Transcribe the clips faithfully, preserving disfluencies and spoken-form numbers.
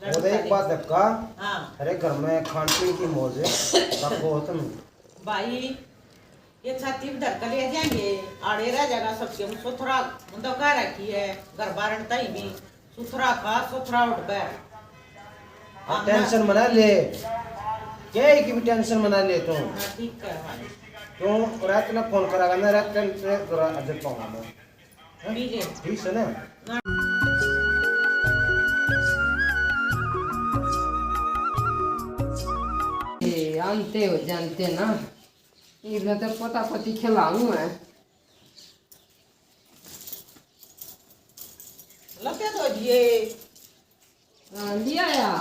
वो तो एक बात धक्का। हाँ। अरे, घर में खान पीन की मौज है, रखो तुम। भाई, ये छाती पे धर कर ले जाएंगे, आड़े रह जाएगा सबके। हम सुथरा, हम तो कह रखी है, घर बारण ताई भी सुथरा खा, सुथरा उठ बैठ। अब हाँ, टेंशन मना ले, क्या है कि भी टेंशन मना ले तू। हाँ, ठीक है भाई। तू रात में फोन करा, मैं रात में तेरे घर हाजिर पाऊंगा मैं। ठीक है। ठीक है ना? ए, आनते हो जानते ना, इधर तो पता पति खिलाऊं है। लपे तो दिए। हाँ, लिया या?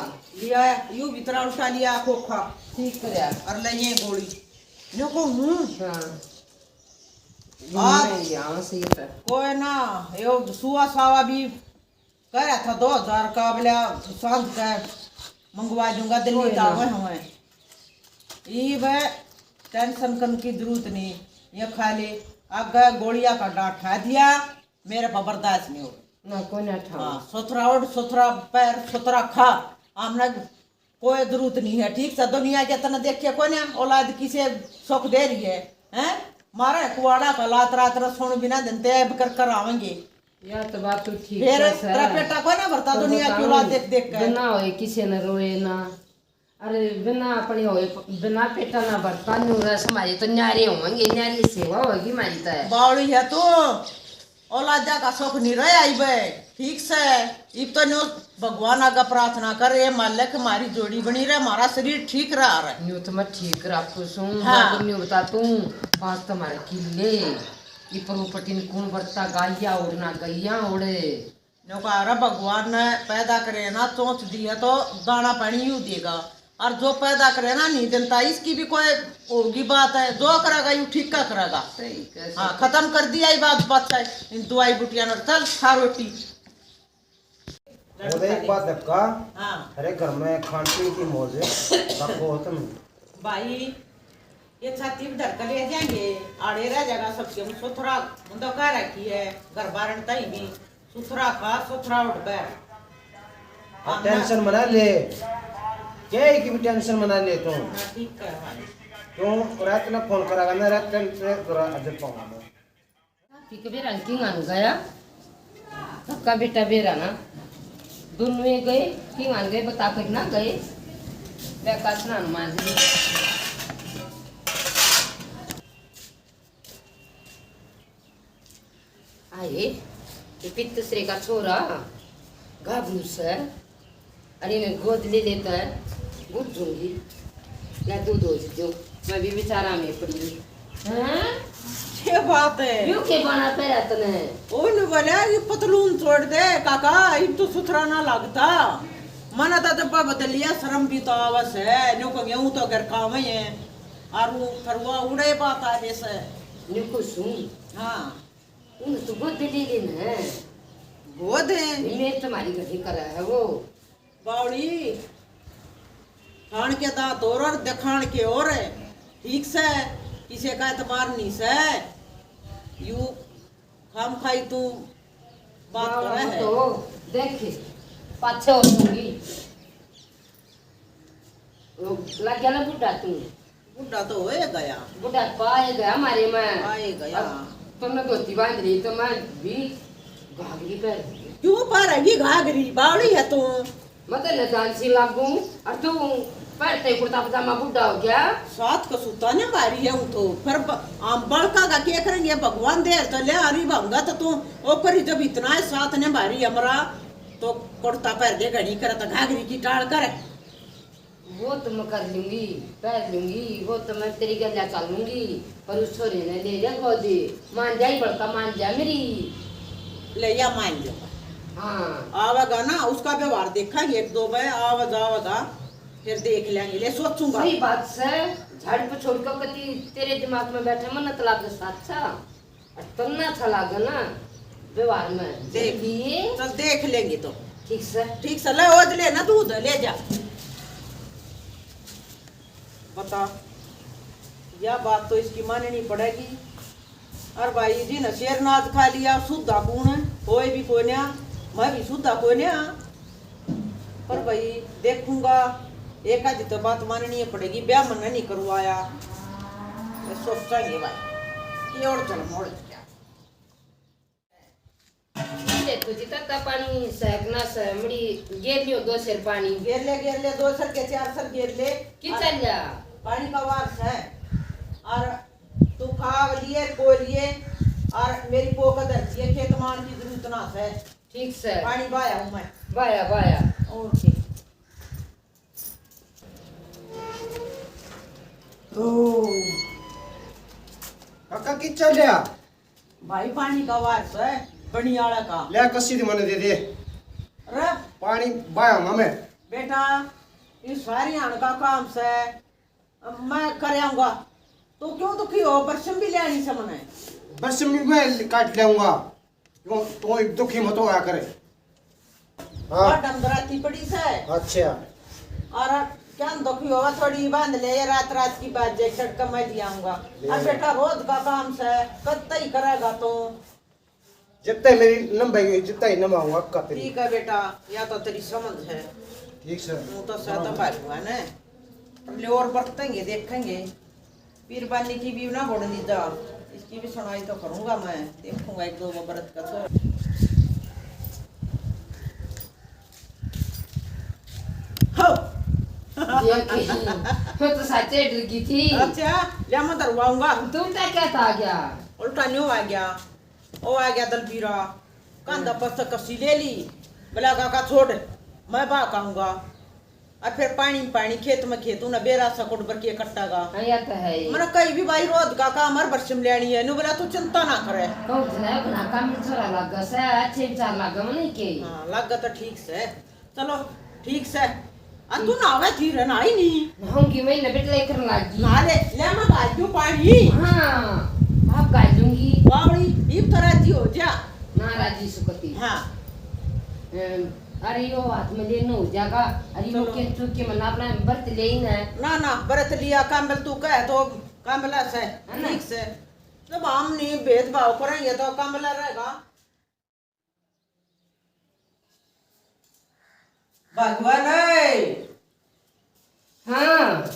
लिया, यू भीतरा उठा लिया, खोखा। ठीक करया। और ले ये गोली। न्यू को हूँ। हाँ। आज मैं यहाँ से ये कर। कोई ना, यो सुआ सावा भी कह रहा था दो हजार का, बोले सांझ का मंगवा दूंगा, दिल्ली कोई का ना। आवे हुए। ई वे टेंशन करने की जरूरत नहीं, ये खा ले। आगे गोलियां का डाठा दिया, मेरे पर बर्दाश्त नहीं हो। ना, कोई ना ठाओ। हाँ, सुथरा ओढ़, सुथरा पैर, सुथरा खा। हमने कोई जरूरत नहीं है, ठीक से? दुनिया के तने देखे कोई ना, औलाद किसे सुख दे रही है, हैं? मारा है कुआड़ा का लात रात रा सुन बिना दिन ते ऐब कर कर आवेंगे। या तो बात तू ठीक फिर है सर। तेरा पेटा कोई ना भरता तो दुनिया की औलाद देख देख के। बिना होए किसे न रोए ना। अरे बिना अपने होए, बिना पेटा ना भरता, न्यू रस हमारे तो न्यारे होंगे, न्यारी सेवा होगी हमारी तो। बावली है तू, औलादा का सुख नहीं रहा आई बे, ठीक से। इब तो न्यू भगवान आगे प्रार्थना कर, ए मालिक, हमारी जोड़ी बनी रहे, हमारा शरीर ठीक रहा रहे। न्यू तो मैं ठीक रखू सूं, हाँ। मैं तो न्यू बता तू, पास तो हमारे किले, ये प्रॉपर्टी ने कौन बरता, गाइया उड़ना, गैया उड़े। न्यू कहा, अरे भगवान ने पैदा करे ना, चोंच दी है तो दाना पानी यू देगा, और जो पैदा करे ना नहीं देता, इसकी भी कोई होगी बात है, जो करेगा यू ठीक का करेगा। सही कह हाँ, सकते। खत्म कर दिया ये बात, बात है, इन दवाई बुटिया ने, चल खा रोटी। वो तो एक बात धक्का। हाँ। अरे घर में खान पीन की मौज है, रखो तुम। भाई, ये छाती पे धर कर ले जाएंगे, आड़े रह जाएगा सबके। हम सुथरा, हम तो कह रखी है, घर बारण ताई भी सुथरा खा, सुथरा उठ बैठ। अब टेंशन मना ले, क्या है कि भी टेंशन मना ले तू। हाँ, ठीक है भाई। तू रात में फोन करा, मैं रात में तेरे घर हाजिर पाऊंगा मैं। पी के बेरा किंगान गया, काका बेटा बेरा ना, दोनों ही गए, किंगान गए, बता कर ना गए, बेका स्नान मार दी। आए, ये पितसरे का छोरा, गाबरू से, अरे मैं गोद ले लेता है, बुझ दूंगी। मैं दूध हो जो, मैं भी बेचारा में पड़ी। हैं? क्या बात है? यूं के बना पे तने? ओ नु बोला, ये पतलून छोड़ दे काका, इब तो सुथरा ना लगता। मना तो डब्बा बदल लिया, शर्म भी तो आवस है। न्यू को गेहूं तो घर का वही है, और वो फरुआ उड़े बात आ जैसे। न्यू को सुन। हाँ। उन तो गोद ले लेना है। गोद है? मेरे तुम्हारी गधी करा है वो। बावड़ी, खान के दांत और, और दिखान के और। ठीक से, किसे का एतबार नहीं से। यू खाम खाई तू बात बावड़ा करे है। तो देख, पाछे हो जाऊंगी। लग गया ना बूढ़ा तू? बूढ़ा तो होए गया। बुढ़ापा आए गया हमारे में। आए गया। अब तो मैं धोती बांध रही तो मैं भी घाघरी पहन रही। क्यों पहनेगी घाघरी? बावड़ी है तू। मैं तो न जान सी लागू। और तू पहनते कुर्ता पजामा बूढ़ा हो गया। सात को सूता ने मारी है हूँ तो। फिर ब-, हम बड़का का क्या करेंगे? भगवान देर तो ले आ रही भाऊंगा तो तू ऊपर ही जब इतना है साथ ने मारी हमारा तो कुर्ता पहन दे घड़ी कर तो घाघरी की टाल कर। वो तो मैं कर लूंगी, पहन लूंगी, वो तो मैं तेरी गैल्या चलूंगी, पर उस छोरे ने ले जा गोदी, मान जाई बड़का, मान जा मेरी। ले या मान जाओ। हाँ। आवेगा ना, उसका व्यवहार देखेंगे एक दो बार, आवे जावेगा, फिर देख लेंगे, ले सोचूंगा। सही बात से, झाड़ पे छोड़ के कती तेरे दिमाग में बैठे मन्नत लागे साचा। और तन्ना अच्छा लागे ना व्यवहार में, देख, जल्दी ये चल देख लेंगे तो। ठीक से। ठीक से, ले ओद ले ना दूध, ले जा। बता, या बात तो इसकी माननी पड़ेगी। और भाई जी ने शेरनाद खा लिया, सुधा कौन है? कोई भी कोन्या, मैं भी सुधा कोन्या। पर भाई, देखूंगा, एक आधी तो बात माननी ही पड़ेगी, ब्याह मन्ने नहीं करवाया। मैं सोचांगे भाई, कि और जन्म और क्या। ले तू जी तत्ता पानी सहकना से, मड़ी गेर लियो दो सिर पानी। गेर ले, गेर ले, दो सिर के चार सिर गेर ले। कि और चल जा? पानी का वार से। और तू खाव लिए, को लिए, और मेरी पो का धर दिए, खेत मान की जरूरत ना से। ठीक से। पानी बाया हूँ मैं। बाया, बाया। और के? तो काका की चल रहा? भाई, पानी का वार से, बनियाला का। ले, कसी दी मने दे दे। अरे पानी बाया हूँ मैं। बेटा, ये सारी हाण का काम से, मैं कर आऊंगा। तू क्यों दुखी हो? बरसम भी लेनी से मने। बरसम भी मैं काट लेऊंगा। क्यों, तू एक दुखी मत होया करे। हाँ। वो डंगराती पड़ी से। अच्छा। और क्या दुखी होगा, थोड़ी बांध ले, ये रात रात की बात जे सड़क में दिया आऊंगा। ले। अब बेटा, रोज का काम से, कद तई करेगा तू? जितना ही मेरी नम भाई, जितना ही नम आऊंगा आपका तेरी। ठीक है बेटा, या तो तेरी समझ है। ठीक सर। वो तो सर तो भाई हुआ ने। ले और बरतेंगे, देखेंगे। पीरबानी की भी ना होड़ दी जा, इसकी भी सुनाई तो करूंगा मैं, देखूंगा एक दो बरत का तो। हो। ये की, मैं तो सच्चे डर गई थी। अच्छा, ले मैं धरवाऊंगा। तू उल्टा क्या था गया? उल्टा न्यू आ गया, ओ आ गया दलबीरा, कांधा पर से कसी ले ली, बोला, "काका छोड़, मैं बा काऊंगा।" और फिर पानी में पानी, खेत में खेत, उन्हें बेरा सा कुट भर के कट्टागा। हाँ, या तो है ही। मने कही भी, "भाई, रोज का काम हर बरसम लेनी है।" न्यू बोला, "तू चिंता ना करे।" कहूँ तो है, घना काम में छोरा लागा से, अच्छे विचार लागा मने के। हाँ, लागा तो ठीक से। चलो, ठीक से। आ तू नहावे थी रे, नहाई नहीं? नहाऊंगी, मैं इन्हें बिटले करने लागी। नहा ले, ले मैं गाल दूं पानी। हाँ, आप गाल दूंगी। बावड़ी, इब तो राजी हो जा। ना राजी सुकती। हाँ। अम, अरे यो हाथ में लेना हो जाएगा। अरे चलो। मुके चुके मन अपना व्रत ले ही ना। ना, ना, व्रत लिया, कांबल तू कहे तो कांबला से, है ना? ठीक से। जब हम नहीं भेदभाव करेंगे तो कांबला रहेगा। भगवान है। हाँ।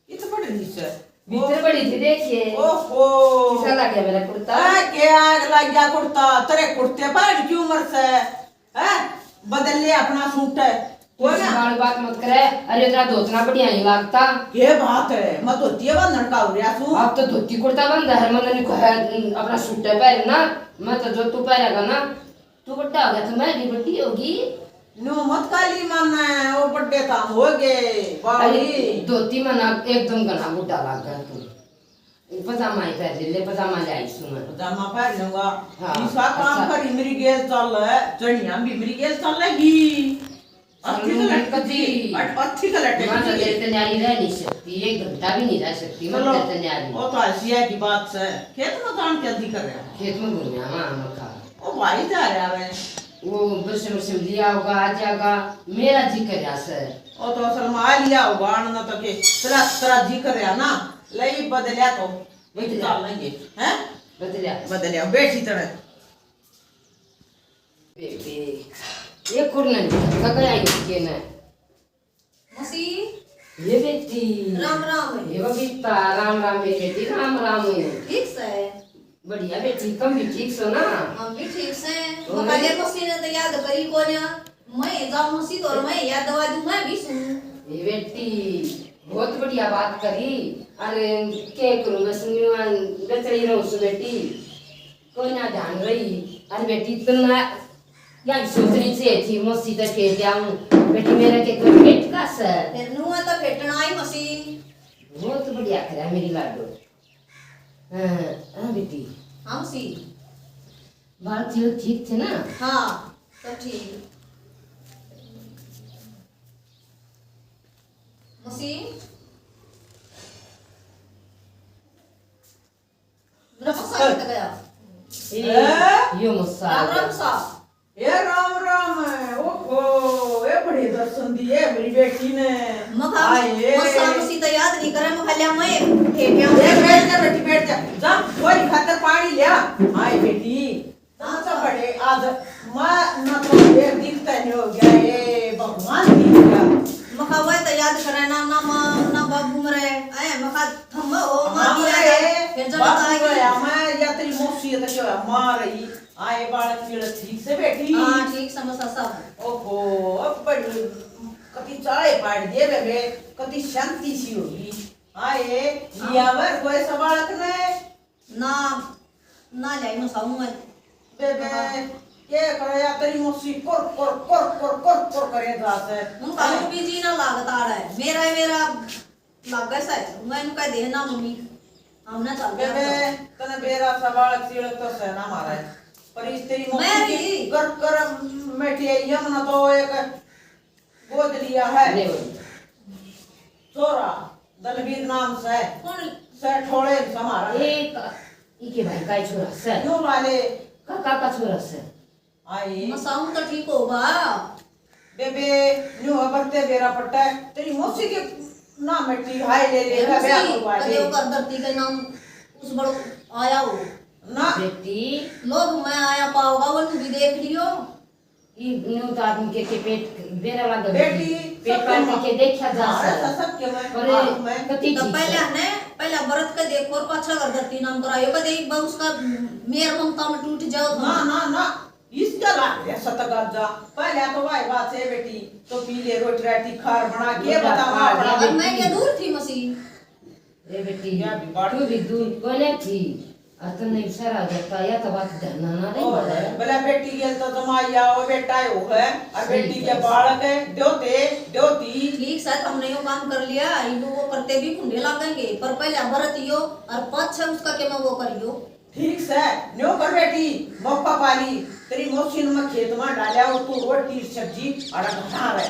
इतना बड़ नहीं से। भीतर बड़ी थी, देखिए। ओहो। कैसा लग गया मेरा कुर्ता? आ, के आग लग गया कुर्ता? तेरे कुर्ते पर की उम्र से? हैं? बदल ले अपना सूट है। वो ना? बाल बात मत करे। अरे, तेरा धोतना बढ़िया नहीं लगता। ये बात है, मैं धोती बांधन का हो रहा सू। अब तो धोती कुर्ता बंद है, मैंने नहीं कहा, अपना सूट है पहन ना। मैं तो जो तू पहनेगा ना, तू बड्डा हो गया तो मैं भी बड्डी होगी। न्यू मत काली माने, वो बड्डे काम हो गए, बावली। अरे, धोती में ना एकदम घना बुड्ढा लाग गया तू। पजामा ही पहन ले, पजामा ले आई सू मैं। पजामा पहन लूंगा। हाँ, ईसा काम अच्छा। करी मेरी गेल चल, जनिया भी मेरी गेल चलेगी। अस्थि चलो, कलट मैं कभी की, अट-, अस्थि कलट मैं तो की। तेरे ते न्यारी रह नहीं सकती, एक घंटा भी नहीं रह सकती, मैं चलो, तेरे ते न्यारी। वो तो ऐसी है की बात से, खेत में काम क्या जी कर रहा है? खेत में घूमने आवा, मखा। ओ भाई जा रहा है। वो बरसम बरसम लिया होगा, आ जाएगा। मेरा जी कर रहा से। ओ तो असल में आ लिया होगा, आनंद तो के तेरा, तेरा जी कर रहा ना, ले ही बदलिया तो बदलिया। निकाल लेंगे, हैं? बदलिया। बदलिया, बैठी तरह। बेबे, ये कुरने का गया ही के ना। मौसी। ये बेटी। राम राम। ये बबीता, राम राम मेरी बेटी, राम राम। ठीक से। बढ़िया बेटी, तुम भी ठीक सो ना? हम भी ठीक से। और? मकाले मौसी ने तो याद करी कोन्या। मैं जाऊं मौसी तो मैं याद दवा दूं, मैं भी सुनूं। ये बेटी, बहुत बढ़िया बात करी। अरे, के करूं मैं, सुनियो, बेचड़ी रहूं सु बेटी। कोई ना ध्यान रही। अरे बेटी, इतना या सोचनी चाहिए थी, मौसी तो फेर जाऊं। बेटी, मेरा के कोई पेट का सर? फिर नुआ तो फेटना ही मौसी। बहुत बढ़िया करा मेरी लाडो। हाँ, हाँ बेटी। हाँ मौसी। बाल ठीक, ठीक थे ना? हाँ, सब ठीक। मौसी। मेरा मौसा कहाँ गया? ए, हैं? यो मौसा। राम राम सा। ए राम राम, ओहो, ए बड़े दर्शन दिए मेरी बेटी ने। मखा, आए। मौसा मौसी तो याद नहीं करे, मखा लिया मैं फेंक आऊं। ए, बैठ जा बेटी, बैठ जा। जा, थोड़ी खातर पानी लिया। आए बेटी, हम तो बड़े आज, माँ, ना तो ये दिखता नहीं हो गया, ए भगवान की क्या? मखा वह तो याद करे ना, ना माँ, ना बाबू मरे। ए, मखा थम हो, माँ हाँ, की मरे, याद है। फिर जब बाबू बताएगी। मरे, मैं या तेरी मौसी है तो क्या माँ रही? आए बालक पीड़त ठीक से बैठी? हाँ, ठीक समझ सब। ओहो, अब बड़ी कति चाले पाड़ दिए बेबे, कति शांति सी होगी। आए, हाँ। लियावर कोई सा बालक ने? ना, ना ल्याई मसाऊ मैं। बेबे, हाँ। के करे या तेरी मौसी core, core, core, core, core, core करे जा से। उनका हाँ। भी जी ना लागता है। मेरा, मेरा लागे से, मैं इनका दे ना मम्मी, हमने चल गया बेबे, तो। तने बेरा सा बालक सीलक तो से ना मारा है। पर इस तेरी मम्मी मैं की भी। कर, कर मेटी है, यमुना तो एक गोद लिया है। ले भाई। छोरा, दलबीर नाम से। कौन? से ठोले से मारा है। एक, इके भाई का ही छोरा से। यूं वाले। काका का छोरा से। आए। मसाऊ तो ठीक होगा। बेबे, न्यू अबरते बेरा पट्टा है। तेरी मौसी के नाम में टी हाय ले ले ए का मौसी, ब्याह करवा दे। कदे ओकर धरती के नाम उस बड़ आया हो। ना। बेटी। लोग मैं आया पाओगा, वो भी देख लियो। ई न्यू तो आदमी के, के पेट बेरा लग बेटी, पेट सब काट के देखा जा हमारा सकता। सा सब के मैं, पर मालूम है। कति तो ठीक पहले से। ने, पहले व्रत के देखो और पाछा कर धरती नाम करायो, कदे एक बार उसका मेर ममता में टूट जाओ तो। ना, ना, ना। इसका लाग गया सतगंजा। पहले तो वाई बात है बेटी, तो पी ले रोटी राटी खार बना के बेटा, बता खा माँ ले बना। बेटी। मैं क्या दूर थी मसी? ए बेटी, क्या भी बात तू भी नहीं। दूर कोने थी? और तन्ने भी सारा जाता, या तो बात धरना ना नहीं और बोला। भला बेटी के तो जमाई आओ, बेटा हो है, और सही बेटी के बात। बालक है, द्योते, द्योती। ठीक सर, हमने यो काम कर लिया, इनको वो करते भी कुंडे लागेंगे, पर पहले व्रत यो और पाछे उसका के मैं वो करियो। ठीक से, न्यो कर बेटी, मौका पा ली। तेरी मौसी ने मैं खेत में डाल्या और तू रोटी सब्जी और घर रहे।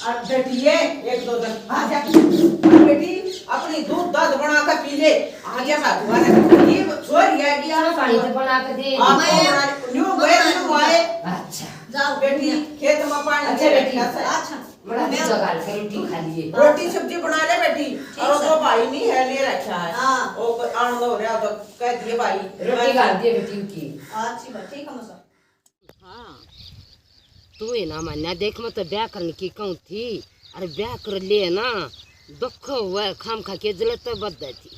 और बेटी ये एक दो दिन आ जा। बेटी अपनी दूध दध बना के पी ले। आ जा साधु वाले। ये छोरी है कि चलो पानी तो बना के दे। आप मैं बना ले। न्यो मैं गए, न्यो आए। अच्छा। जाओ। बेटी खेत में पानी अच्छा दे बेटी। रखा से। अच्छा। बड़ा मैं दूसरा गाल से रोटी खा लिए। रोटी सब्जी बना ले बेटी। ठीक और है। दो भाई नहीं है, ले रखा है। हाँ। वो आनंद हो रहा तो कह दिए भाई। रोटी मैं खा दिए बेटी की। अच्छी बात, ठीक है मसा। हाँ। तू ही ना मान्या, देख मैं तो ब्याह करने की कहूँ थी, अरे ब्याह कर लिए ना, दुख हुआ खाम खा के जलत बद थी।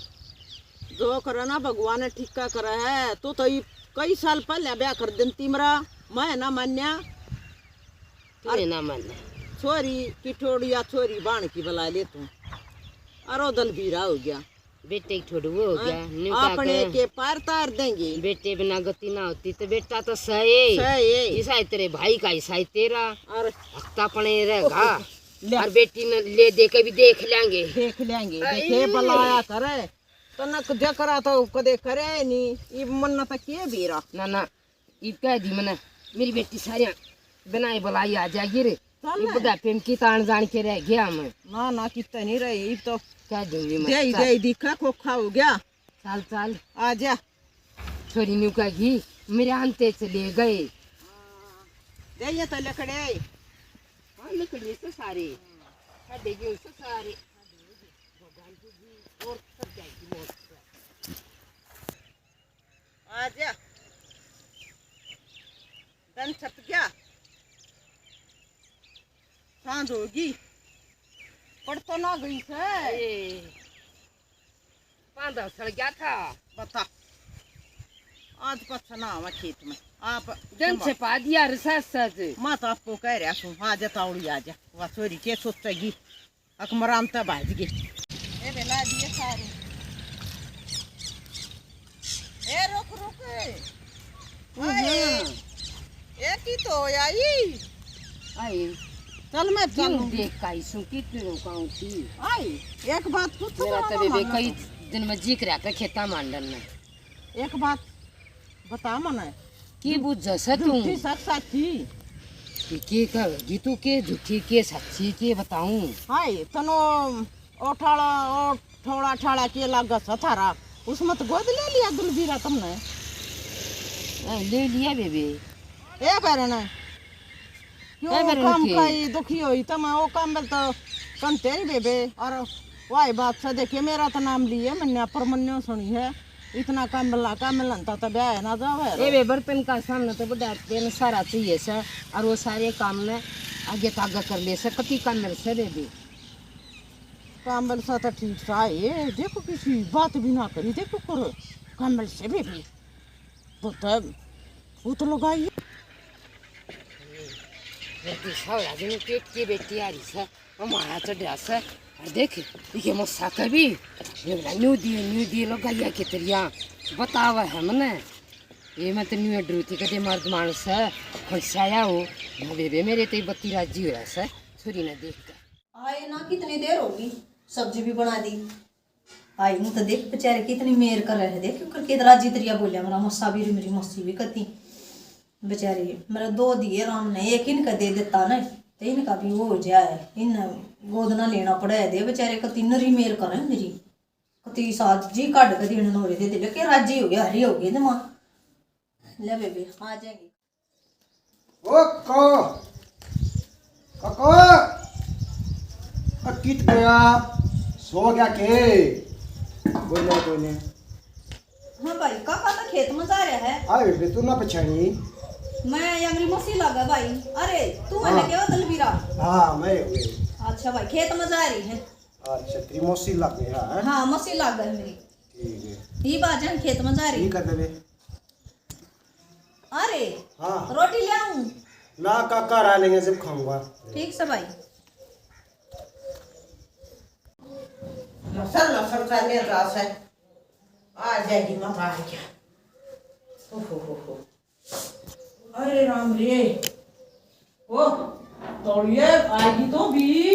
जो करे ना भगवान ने ठीक का करे है, तू तो ये कई साल पहले ब्याह कर देती मेरा, मैं ना मान्या। तू ही ना मान्या। छोरी की ठोड़िया छोरी बाण की बुला ले तू। अरो दल भीरा हो गया। बेटे की ठोड़ वो हो हाँ, गया, न्यू का अपने के? के पार तार देंगे। बेटे बिना गति ना होती तो बेटा तो सही। सही। ईसाई तेरे भाई का, ईसाई तेरा। और हफ्ता पने रहेगा। ओहो, ले। और बेटी ने ले दे के भी देख लेंगे। देख लेंगे, आ, देखे ई। बुलाया करे। तो न जकरा तो कदे करे नहीं, ये मन तो के बेरा। ना, ना। इब कह दी मने, मेरी बेटी सारियां बिना ही बुलाई आ जाएगी रे। चल ये ले। बुढ़ापे में की तान जान के रह गया मैं। ना, ना, कितना नहीं रही, इब तो कह दूंगी मैं, दे, चल। दे, दिखा खोखा हो गया। चल, चल। आ जा। छोरी न्यू कहेगी, मेरे आंते चले गए। दे, ये तो लकड़े। हाँ, लकड़ी तो सारे। हाँ, दे, ये तो सारे। भगवान की भी और सब जाएगी मौत। आ जा, दिन छप गया, सांझ होगी, पड़ तो ना गई से। ए, पांदा सड़ गया था। बता, आज पाछा ना आवा खेत में। आप दिन संभाल। छपा दिया रे सच सच। मैं तो आपको कह रहा हूँ, आ जा तावड़ी आ जा। वह छोरी के सोचेगी। अकमराम त भाज गए। ए बेला दिए सारे। ए रुक रुक। हम्म। आए। ए की तो आई। आई। चल मैं क्यों चलूं। देख काई सु की क्यों काऊं थी। आई। एक बात पूछ मेरा तो बेबे कई दिन में जी करा के खेता मांडन में। एक बात बता मने। की बुझ से तू? झूठी सच साची? कि के कहेगी तू, के झूठी, के साची, के बताऊं? हाय, तनो ओठाला, ओठोला ठाला के लागे से थारा? उसमें तो गोद ले लिया दुलबीरा तुमने। ए, ले लिया बेबे। ए कारण क्यों ए कारण काम के? खाई दुखी होई तम, ओ काम बल तो कम तेरी बेबे। और वाई बात से देखिए, मेरा तो नाम लिए मन्या पर मन्यो सुनी है। इतना काम मिला, काम मिलन तो, तो ब्याह ना जावे। ए बे, बर्तन का सामने तो बड़ा पेन सारा चाहिए से, और वो सारे काम में आगे तागे कर ले से, कति कामल से बेबे। कामल सा तो ठीक सा है, देखो किसी बात भी ना करी, देखो करो कामल से बेबे। तो तब वो तो लगाई। बेटी सावला जी ने पेट की बेटी आ रही से, वो मारा चढ़ा से। और देख, ये मस्सा के भी ये बोला, न्यू दिए, न्यू दिए लगाइया के तेरिया बतावा है मने। ये मैं तो न्यू डरू थी, कदे मर्द मानस है, हंसाया हो। ना बेबे, मेरे ते बत्ती राजी हो रहा से, छोरी ने देख कर। आए ना कितनी देर होगी, सब्जी भी बना दी। आई हूँ तो देख बेचारे कितनी मेर कर रहे, देख क्यों करके राजी तरिया बोलिया, मेरा मस्सा भी, मेरी मस्सी भी कती। बेचारे मेरा दो दिए राम ने, एक इनका दे देता ना, तो इनका भी वो हो जाए, इन गोद ना लेना पड़े। दे बेचारे कती नरी मेर कर रहे मेरी, कती साथ जी काट के देने नोरे दे दे, लेके राजी हो गया, हरी हो गई ना माँ। ले बेबे, आ जाएंगे। ओ को, कको, आ कित गया? सो गया के? कोई नहीं, कोई नहीं। हाँ भाई, काका तो खेत में जा रहा है। आए बे, तू ना पहचानी। मैं यंगरी मौसी लगा भाई। अरे, तू है ना हाँ। के वो दलबीरा? हाँ, मैं हूँ। अच्छा भाई, खेत में जा रही है। अच्छा, तेरी मौसी लग गई है? हाँ, मौसी लग गई मेरी। ठीक है। ये बाजन खेत में जा रही। ठीक है, दबे। अरे, हाँ। रोटी ले आऊं? ना, काका आ लेंगे जब खाऊंगा। ठीक से भाई। लसर लसर कर ले रहा है। आ जाएगी, मत आ गया। ओहो हो हो। अरे राम रे। ओ, तौलिए आएगी तो भी।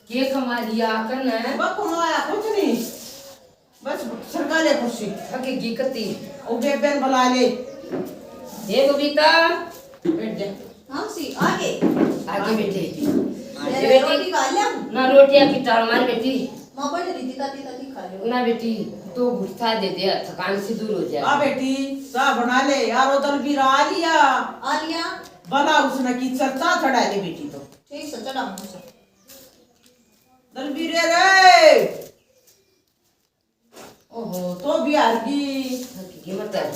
के कमा लिया कन? बस कमाया कुछ नहीं। बस सरका ले कुर्सी। थकेगी कती। ओ बेबे ने बुला ले। ए बबीता। बैठ जा। हाँ सी, आगे। आगे बैठे। आगे तेरे बैठे। रोटी खा लिया? ना, रोटियां की टाल मार बेटी। माँ बैठ रही थी, ताती ताती खा लो। ना बेटी, दो घुट चाय दे दे, थकान से दूर हो जाए। आ बेटी, चाय बना ले यार, वो दलबीरा आ लिया। आ लिया। भला उसने की चर्चा चढ़ा ले बेटी तो। ठीक से चढ़ा मुझे। दलबीरे रे। ओहो, तो भी हार गई। थकी मत है।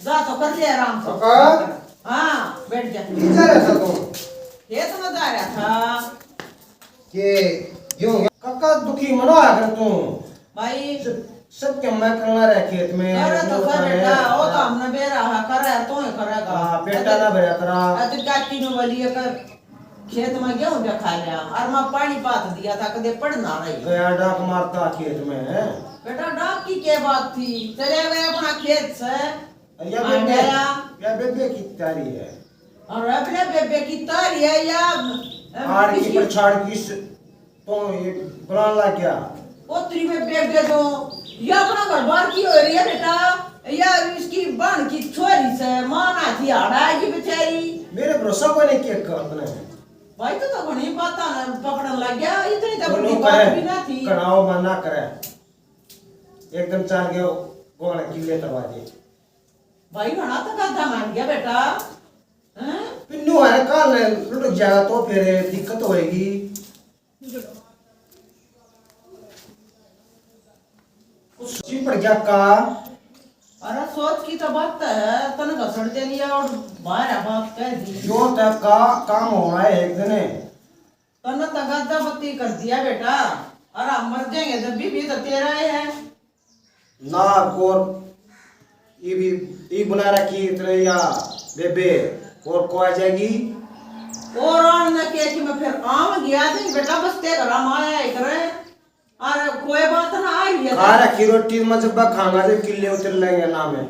जा तो कर ले आराम से। काका। हाँ, बैठ जा। किधर है सब? खेत में जा रहा था। के, क्यों? काका दुखी मना होया कर तू। भाई। सब, सब के मैं करना रहा खेत में, अरे तो वो कर करे। बेटा, वो तो हमने बेरा हा, करे, तो ही करेगा। हाँ, बेटा ना भरा तेरा। अरे तो काकी ने बोली है कर। खेत में गेहूं भी खा लिया और मैं पानी पात दिया था, कदे पड़ना रही। गया डाक मारता खेत में है। बेटा, डाक की क्या बात थी? चले गए अपना खेत से। अरे या आ बेबे, गया। या बेबे की तारी है। और अपने बेबे की तारी है या, अम, आड़ की किसकी? परछाड़ की स-, तो ये बुलान लग गया। ओ तेरी में बेबे तो, ये अपना घर बार की हो रही है बेटा, या इसकी बहन की छोरी से, माँ ना थी, हाड़ा है की बेचारी। मेरे भरोसा कोई नहीं किया अपने। भाई, तो, तो घणी बात ना पकड़न लग गया, इतनी तो दोनों बड़ी बात करे, भी ना थी। कढ़ाओ मना करे, एकदम चाल गयो, गोला किले तलवा दे। भाई, घणा तो गाधा मान गया बेटा। हैं? पिन्नू है, काल ने लुट जाएगा तो फिर दिक्कत होएगी। कुछ सोची पड़ गया का? अरे सोच की तो बात है, तने घसड़ दे लिया और बाहर आ बात कह दी। यो तक का काम होना है एक दिन। तने तो गादा बत्ती कर दिया बेटा, और हम मर जाएंगे जब भी, भी तो तेरा ही है। ना और ये भी, ये बुला रखी इतने या बेबे, और को आ जाएगी? और आन ने के कि मैं फिर आऊंगी, आ जाएगी बेटा, बस तेरे घर हम आया ही करें। अरे कोई बात ना, आ रही है। खा रखी रोटी में जब खाऊंगा जब किले उतर लेंगे ना मैं।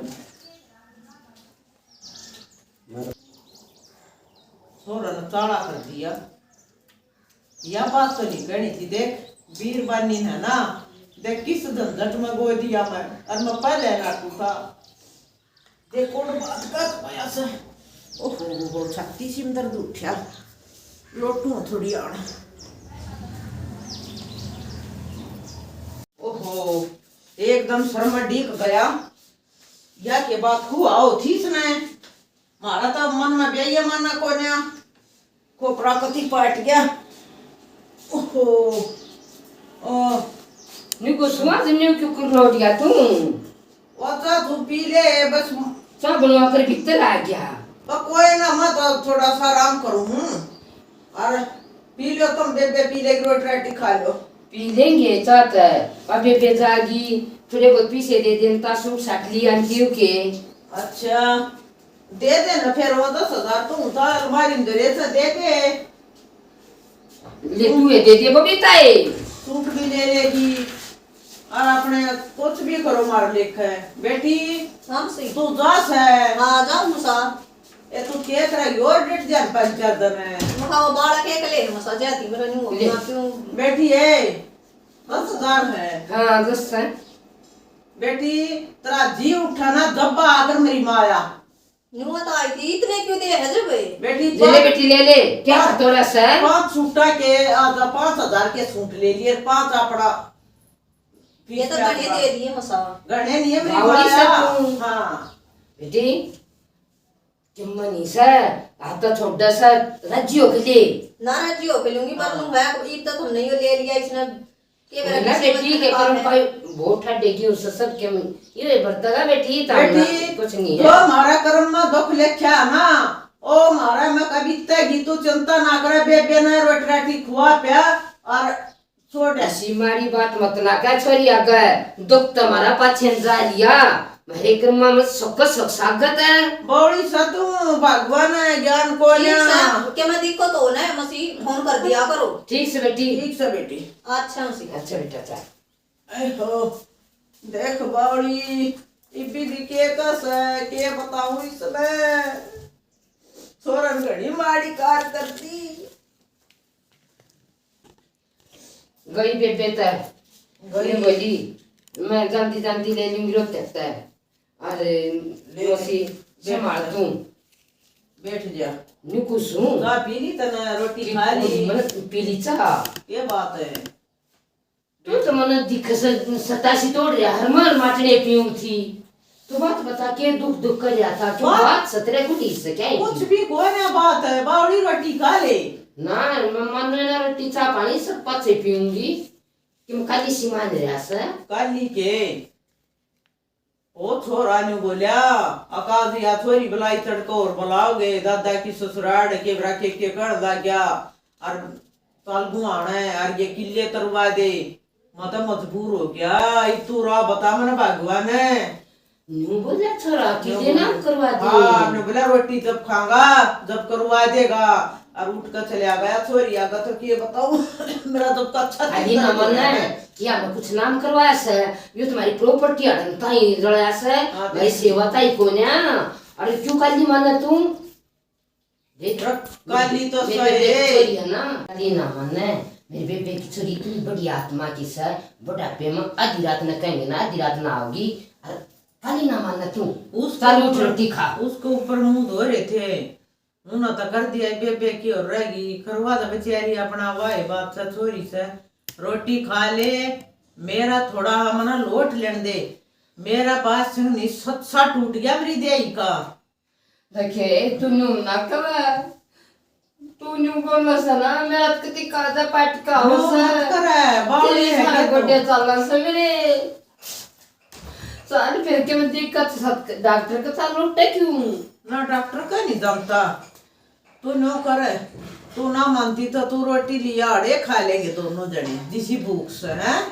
छोरा ने चाला कर दिया। या बात तो नहीं कहनी थी। देख, बीरबानी है ना, देख किस झंझट में गो दिया मैं, और मैं पहले ना टूटा। देखो न बात का तो पाया से। ओहो हो हो, छाती सी में दर्द उठ्या। लोटू थोड़ी आड़। ओहो, एकदम सर में डीक गया। या के बात हुआ हो थी इसने। म्हारा तो मन में बेइमाना कोन्या। खोपड़ा कती पाट गया। ओहो। ओ। न्यू को सुआ से न्यू क्यों कर लौट गया तू? वो तो तू पी ले, बस। चाह बनवा कर भीतर आ गया। तो कोई ना, मैं तो थोड़ा सा आराम करूँ। और पी लो तुम, बेबे पी लेगी, रोटी राटी खा लो। पी लेंगे चाह तो। अबे बेबे जागी, थोड़े बहुत पैसे दे देन, ता सूट साट लिया आंटी के। अच्छा, दे दे ना फिर वो दस हजार तू उतार अलमारी में धरे से दे दे। ले तू ये दे दे बबीता, ये सूट भी ले लेगी और अपने कुछ भी करो मार लेखे। बेटी, हाँ, सही। तू जा से। हाँ, जाऊँ सा। ए, तू के करे और डेट जान पाँच चार दिन है। मखा वो बालक एक ले मसा जाती, मेरा न्यू ले। होगा क्यों? बेटी है, दस हजार है। हाँ, दस है। बेटी, तेरा जी उठा ना, जब्बा आकर मेरी माया। न्यू तो आई थी, इतने क्यों दे है जब? बेटी, ले ले पाँच, बेटी, ले ले। क्या पाँच, थोड़ा सा? पाँच सूटा के, आधा पाँच हजार के सूट ले लिए, पाँच अपना ये तो पीस घणे प्याज दे दिए मसा। घणे नहीं है मेरी बावली माया। सा तू। हाँ। बेटी, किम्मा नहीं सै, हाथ तो छोड़ दे सै, राजी होके ले। ना राजी होके लूंगी, पर हाँ। लूं है, ईब तो तुमने यो ले लिया, इसने के कोई मेरा ना किसी बेटी को के दिखा करम है। पाई, बहुत ठंडे की उस सब के, ये बरतगा बेटी, तो बेटी, कुछ नहीं जो है। हमारा करम में दुख लिखा है ना, ओ हमारा में कभी तय की तू चिंता ना करे, बेबे ने रोटी राटी खुआ प्या और छोड़। ऐसी माड़ी बात मत ना कह छोरी आगे, दुख तुम्हारा पाछे न जा लिया। मेरे कर्मा में सुख सुख सागत है। बौड़ी सा तू, भगवान है ज्ञान को ठीक लिया। सा, के मैं दिक्कत हो ना है, मसी फोन कर दिया करो। ठीक से बेटी। ठीक से बेटी। अच्छा मसी। अच्छा बेटा, चल। ऐ हो, देख बावड़ी, इबी भी के कस है, के बताऊं इसने। छोरन घड़ी माड़ी कार कर दी। गई बेबे त गई। ये बोली, मैं जांदी जांदी ले लूंगी रोते ते। अरे ले, मौसी, बैठ संभाल जा। तू। बैठ जा। न्यू कुछ हूँ। चाह पी ली तने, रोटी ये खा ली। मैंने पी ली चाह। ये बात है। तू तो मने दिख स-, सतासी तोड़ रहा, हर मर माटने पीऊं थी। तू बात बता, के दुख दुख कर रहा था? क्यों बात? बात सतरे को नहीं से क्या है कुछ की? भी कोई ना बात है, बावड़ी रोटी खा ले। ना, मैं मन में ना रोटी, चाह पानी सब पाछे पीऊंगी। कि मैं काली सी मान रहा से। काली के? ओ छोरा न्यू बोल्या, अकाज या छोरी बुलाई तड़को और बुलाओगे, दादा की ससुराड़ के बरा के के कर लाग्या, और तालगू आना है, और ये किले तरवा दे। मैं तो मजबूर हो गया, इतू राह बता मन भगवान। न्यू बोल्या छोरा, न्यू किले बोल्या। नाम करवा दे। हाँ, न्यू बोल्या रोटी जब खांगा, जब करवा देगा, और उठ कर चला गया। छोरी आगा तो के बताऊं, मेरा तो कच्छा खाली चिंता ना हो मन गया है। है। कि हमें कुछ नाम करवाया से, यो तुम्हारी प्रॉपर्टी हड़न ताई रलाया से, हाँ, भाई देख। सेवा ताई कोन्या। अरे क्यों काली माने तू? देख, रख, काली तो मेरे सही। बेबे की छोरी है ना, काली ना माने। मेरे बेबे की छोरी इतनी बड़ी आत्मा की से, बुढ़ापे में आधी रात न कहेंगे ना, आधी रात ना आओगी। अरे काली ना माने तू। उसके चल उठ ऊपर, रोटी खा। उसके ऊपर मुंह धो रहे थे। उन्हों तो कर दिया, बेबे की और रहेगी, करवा दे बेचारी अपना, वाह बात से छोरी से, रोटी खा ले, मेरा थोड़ा मना लोट लेन दे, मेरा बात सुन नहीं सच्चा टूट गया मेरी देही का। देखे, तू न्यू ना कर, तू न्यू बोल से ना, मेरा तो कति काजा पाट का हो न्यू से, मत करे, बावली तेरे है सारे के तो। गोड्डे चाला से मेरे। साल फिर के मैं दिक्कत सत-, डॉक्टर के साथ लौटे क्यों? ना, डॉक्टर का नहीं जानता। तू न्यू कर, तू ना मानती तो तू रोटी लिया, अड़े खा लेंगे दोनों जने, जिसी भूख से, हैं?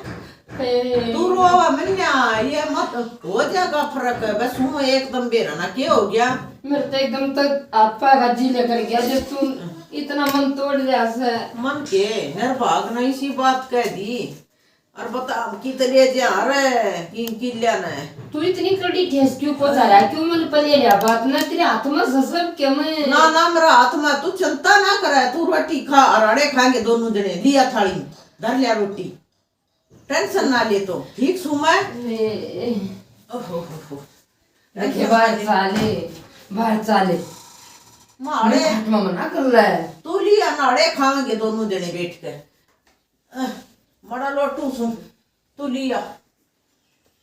हे। तू रोवा मन्या, ये मत हो जाएगा फर्क, बस हूँ एकदम बेरा ना, क्या हो गया? मेरे तो एकदम तो हाथ पैर राजी लेकर गया, जब तू इतना मन तोड़ रहा से। मन के, निर्भाग ना इसी बात कह दी। और बता, अब कित ले जा रे, किन किल्या ने? तू इतनी कड़ी ठेस क्यों पहुंचा रहा है? क्यों मन पर ले लिया बात ना? तेरे हाथ में जसब के मैं ना, ना, मेरा हाथ में, तू चिंता ना करे, तू रोटी खा, और अड़े खाएंगे दोनों जने। लिया थाली में, धर लिया रोटी, टेंशन ना ले तो, ठीक सू मैं। ए, ओहो हो हो। देखे, बाहर चाले, बाहर चाले। मारे। मैं हाथ में मना कर ले। तू लिया ना, अड़े खाएंगे दोनों जने बैठ के। अह, मड़ा लोटू सू, तू लिया।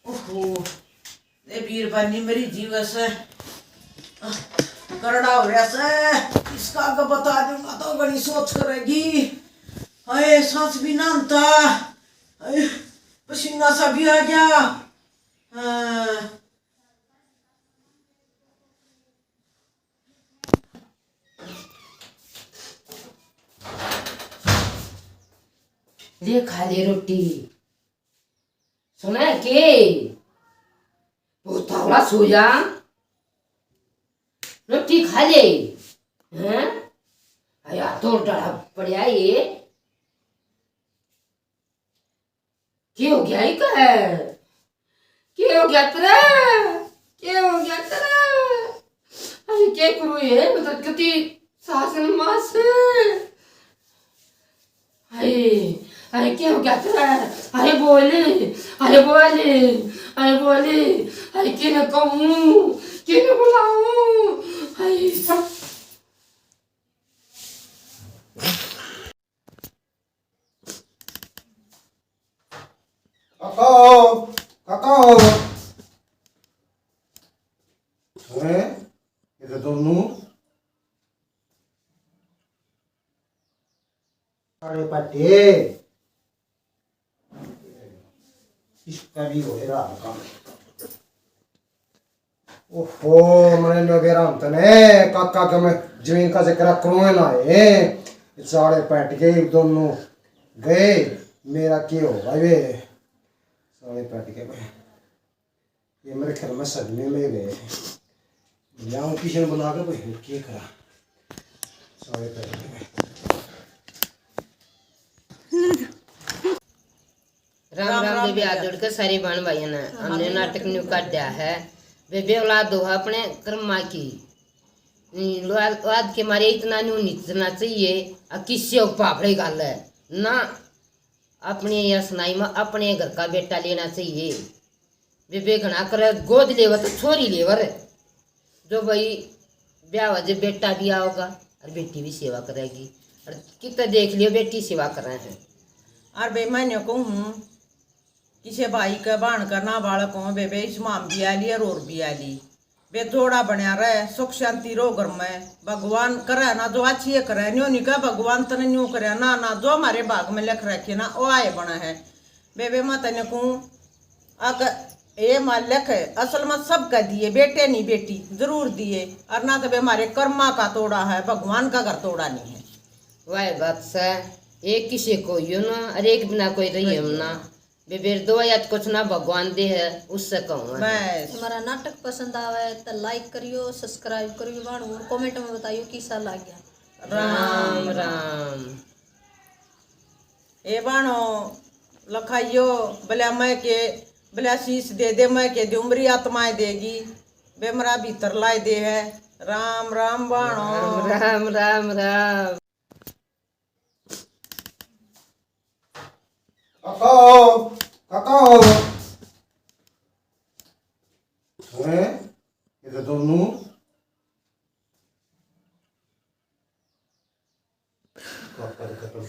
ओहो, ए बीरबानी मेरी जीव से, अह, करड़ा हो रहा से, इसका आगे बता दूंगा तो घणी सोच करेगी। हाय, सांस भी ना आता। हाय, पसीना सा भी आ गया। हाँ। ले खा ले रोटी। सुना है के? बहुत तावला सो जा। रोटी खा ले। हैं? आया तो डरा पड़या ये। के हो गया ही का है? के हो गया तेरा? के हो गया तेरा? अरे के करूँ ये? मतलब कितनी सास ने माँ से। हाय, अरे के हो गया तेरा? अरे बोले, अरे बोले, अरे बोले, अरे के न कहूँ, के न बुलाऊँ? हाय, सब काका हो, काका हो। हैं? ये तो दोनों साले पाटे। इसका भी हो रहा काम। ओहो, मने नो बेरा हम तने काका के मैं जमीन का जिक्र करूँ ना है। साले पाट के दोनों गए, मेरा के हो भाई वे? साले पाट के मैं, ये मेरे ख्याल में सदमे में गए। जाऊँ किशन बुला के भाई के करा? साले पाट के मैं। राम राम राम बेबे, हाथ जोड़ के सारे बहन भाइयों ने। हमने नाटक न्यू काटा है। बेबे औलाद हो अपने कर्मा की। औलाद के मारे इतना न्यू निचना चाहिए। आ किसी को पापड़े गाल है ना। अपने या सुनाई में अपने घर का बेटा लेना चाहिए। बेबे घना कर गोद लेवर तो छोरी लेवर। जो भाई ब्याह हो जे बेटा भी आओगा और बेटी भी सेवा करेगी। और कितना देख लियो बेटी सेवा कर रहे हैं। और बे मैं कहूँ हूँ, किसे भाई के बाण का ना बालक हो, बेबे इस माम भी आ ली और, और भी आ ली। बे जोड़ा बनया रहे, सुख शांति रो घर में। भगवान करे ना जो अच्छी करे, न्यू नहीं कह भगवान तने न्यू करे ना, ना जो हमारे भाग में लिख रखे ना वो आए बना है। बेबे मैं तने कहूँ, अक ए मालिक, असल में सब कह दिए, बेटे नहीं बेटी जरूर दिए, और ना तो बे हमारे कर्मा का तोड़ा है, भगवान का घर तोड़ा नहीं है। वाह बात से, एक किसे को यो ना, और एक बिना कोई रही हम ना। बेबेर दो याद कुछ ना भगवान दे है, उससे कहूँ है। बस। हमारा नाटक पसंद आवे तो लाइक करियो, सब्सक्राइब करियो, बाण और कमेंट में बताइयो किसा लग गया। राम राम। ए बाणो लखाइयो, बल्या मैं के, बल्या शीश दे दे, मैं के दे उमरी आत्माएं देगी, बे मरा भीतर लाए दे है। राम राम बाणो। राम राम, राम राम। काका हो, काका हो। हैं? ये तो दोनों पापा ने खत्म।